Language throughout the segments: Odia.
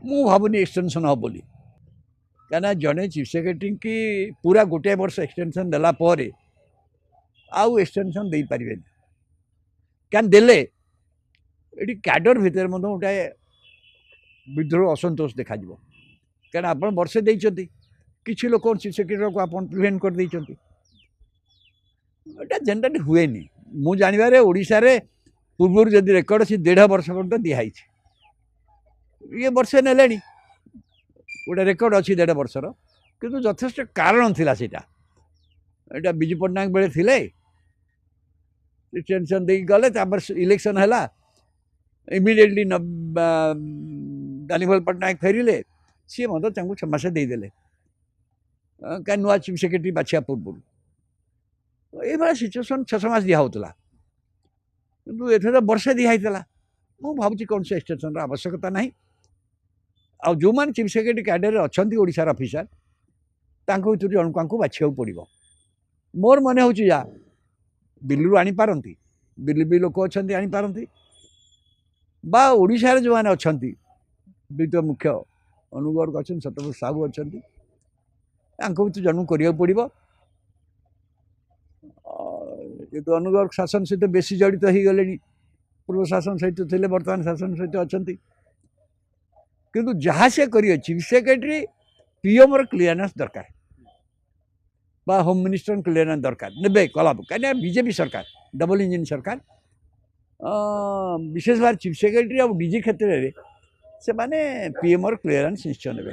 ମୁଁ ଭାବୁନି ଏକ୍ସଟେନସନ୍ ହେବ ବୋଲି, କାହିଁକିନା ଜଣେ ଚିଫ୍ ସେକ୍ରେଟାରୀଙ୍କି ପୁରା ଗୋଟିଏ ବର୍ଷ ଏକ୍ସଟେନସନ୍ ଦେଲା ପରେ ଆଉ ଏକ୍ସଟେନସନ୍ ଦେଇପାରିବେନି। କାରଣ ଦେଲେ ଏଠି କ୍ୟାଡର ଭିତରେ ମଧ୍ୟ ଗୋଟାଏ ବିଦ୍ରୋହ ଅସନ୍ତୋଷ ଦେଖାଯିବ। କାରଣ ଆପଣ ବର୍ଷେ ଦେଇଛନ୍ତି, କିଛି ଲୋକ ଚିଫ୍ ସେକ୍ରେଟାରୀକୁ ଆପଣ ପ୍ରିଭେଣ୍ଟ କରିଦେଇଛନ୍ତି। ଏଇଟା ଜେନେରାଲି ହୁଏନି। ମୁଁ ଜାଣିବାରେ ଓଡ଼ିଶାରେ ପୂର୍ବରୁ ଯଦି ରେକର୍ଡ଼ ଅଛି 1.5 ବର୍ଷ ପର୍ଯ୍ୟନ୍ତ ଦିଆହେଇଛି, ଇଏ ବର୍ଷେ ନେଲେଣି, ଗୋଟେ ରେକର୍ଡ଼ ଅଛି 1.5 ବର୍ଷର, କିନ୍ତୁ ଯଥେଷ୍ଟ କାରଣ ଥିଲା ସେଇଟା। ଏଇଟା ବିଜୁ ପଟ୍ଟନାୟକ ବେଳେ ଥିଲେ, ଟେନସନ୍ ଦେଇକି ଗଲେ, ତାପରେ ଇଲେକ୍ସନ୍ ହେଲା, ଇମିଡ଼ିଏଟଲି ଦାନିଭଲ ପଟ୍ଟନାୟକ ଫେରିଲେ, ସିଏ ମଧ୍ୟ ତାଙ୍କୁ 6 ମାସ ଦେଇଦେଲେ, କାରଣ ନୂଆ ଚିଫ୍ ସେକ୍ରେଟାରୀ ବାଛିବା ପୂର୍ବରୁ। ଏଇଭଳିଆ ସିଚୁଏସନ୍ 6 ମାସ ଦିଆ ହେଉଥିଲା, କିନ୍ତୁ ଏଥିରେ ତ ବର୍ଷେ ଦିଆ ହେଇଥିଲା। ମୁଁ ଭାବୁଛି କୌଣସି ଏକ୍ସଟେନସନ୍ର ଆବଶ୍ୟକତା ନାହିଁ। ଆଉ ଯେଉଁମାନେ ଚିଫ୍ ସେକ୍ରେଟାରୀ କ୍ୟାଡରରେ ଅଛନ୍ତି ଓଡ଼ିଶାର ଅଫିସର, ତାଙ୍କ ଭିତରୁ ଜଣକୁ ଆଙ୍କୁ ବାଛିବାକୁ ପଡ଼ିବ। ମୋର ମନେ ହେଉଛି ଯାହା ଦିଲ୍ଲୀରୁ ଆଣିପାରନ୍ତି, ଦିଲ୍ଲୀ ବି ଲୋକ ଅଛନ୍ତି ଆଣିପାରନ୍ତି, ବା ଓଡ଼ିଶାରେ ଯେଉଁମାନେ ଅଛନ୍ତି ଦ୍ୱିତୀୟ ମୁଖ୍ୟ ଅନୁଗର୍ଗ ଅଛନ୍ତି, ସତ୍ୟବ୍ରତ ସାହୁ ଅଛନ୍ତି, ତାଙ୍କ ଭିତରୁ ଜଣକୁ କରିବାକୁ ପଡ଼ିବ। ଯେହେତୁ ଅନୁଗର୍ଗ ଶାସନ ସହିତ ବେଶୀ ଜଡ଼ିତ ହେଇଗଲେଣି, ପୂର୍ବ ଶାସନ ସହିତ ଥିଲେ, ବର୍ତ୍ତମାନ ଶାସନ ସହିତ ଅଛନ୍ତି, କିନ୍ତୁ ଯାହା ସେ କରିବେ ଚିଫ୍ ସେକ୍ରେଟାରୀ ପିଏମ୍ର କ୍ଲିୟରାନ୍ସ ଦରକାର ବା ହୋମ୍ ମିନିଷ୍ଟରଙ୍କ କ୍ଲିୟରାନ୍ସ ଦରକାର ନେବେ କଲା, କାହିଁକିନା ବିଜେପି ସରକାର ଡବଲ ଇଞ୍ଜିନ୍ ସରକାର, ବିଶେଷ ଭାବରେ ଚିଫ୍ ସେକ୍ରେଟାରୀ ଆଉ ଡିଜି କ୍ଷେତ୍ରରେ ସେମାନେ ପିଏମ୍ର କ୍ଲିୟରାନ୍ସ ନିଶ୍ଚୟ ନେବେ।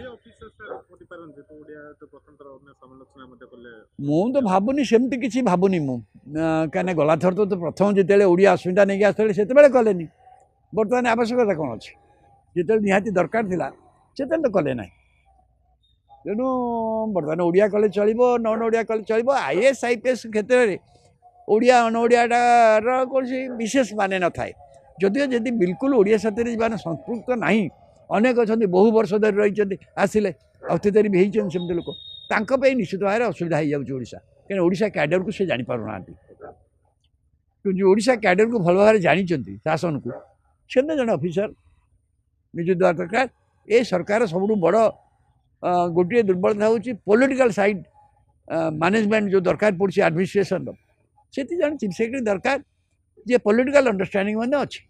ମୁଁ ତ ଭାବୁନି ସେମିତି କିଛି ଭାବୁନି ମୁଁ, କାହିଁକିନା ଗଲାଥର ତ ପ୍ରଥମ ଯେତେବେଳେ ଓଡ଼ିଆ ଅସ୍ମିତା ନେଇକି ଆସିଥିଲେ ସେତେବେଳେ କଲେନି, ବର୍ତ୍ତମାନ ଆବଶ୍ୟକତା କ'ଣ ଅଛି? ଯେତେବେଳେ ନିହାତି ଦରକାର ଥିଲା ସେତେବେଳେ ତ କଲେ ନାହିଁ। ତେଣୁ ବର୍ତ୍ତମାନ ଓଡ଼ିଆ କଲେ ଚଳିବ, ନନ୍ ଓଡ଼ିଆ କଲେ ଚଳିବ। I S I P S କ୍ଷେତ୍ରରେ ଓଡ଼ିଆ ଅଣ ଓଡ଼ିଆଟାର କୌଣସି ବିଶେଷ ମାନେ ନଥାଏ। ଯଦିଓ ଯଦି ବିଲକୁଲ ଓଡ଼ିଆ ସାଥିରେ ଯେଉଁମାନେ ସମ୍ପୃକ୍ତ ନାହିଁ, ଅନେକ ଅଛନ୍ତି ବହୁ ବର୍ଷ ଧରି ରହିଛନ୍ତି, ଆସିଲେ ଅତୀତରେ ବି ହେଇଛନ୍ତି ସେମିତି ଲୋକ, ତାଙ୍କ ପାଇଁ ନିଶ୍ଚିତ ଭାବରେ ଅସୁବିଧା ହେଇଯାଉଛି ଓଡ଼ିଶା, କାହିଁକିନା ଓଡ଼ିଶା କ୍ୟାଡରକୁ ସେ ଜାଣିପାରୁନାହାନ୍ତି। କିନ୍ତୁ ଯେଉଁ ଓଡ଼ିଶା କ୍ୟାଡରକୁ ଭଲ ଭାବରେ ଜାଣିଛନ୍ତି ଶାସନକୁ, ସେମିତି ଜଣେ ଅଫିସର ନିଯୁକ୍ତି ଦେବା ଦରକାର। ଏ ସରକାର ସବୁଠୁ ବଡ଼ ଗୋଟିଏ ଦୁର୍ବଳତା ହେଉଛି ପଲିଟିକାଲ ସାଇଡ୍ ମ୍ୟାନେଜମେଣ୍ଟ ଯେଉଁ ଦରକାର ପଡ଼ୁଛି ଆଡ଼ମିନିଷ୍ଟ୍ରେସନର, ସେଠି ଜଣେ ଚିଫ୍ ସେକ୍ରେଟାରୀ ଦରକାର ଯିଏ ପଲିଟିକାଲ ଅଣ୍ଡରଷ୍ଟାଣ୍ଡିଂ ମଧ୍ୟ ଅଛି।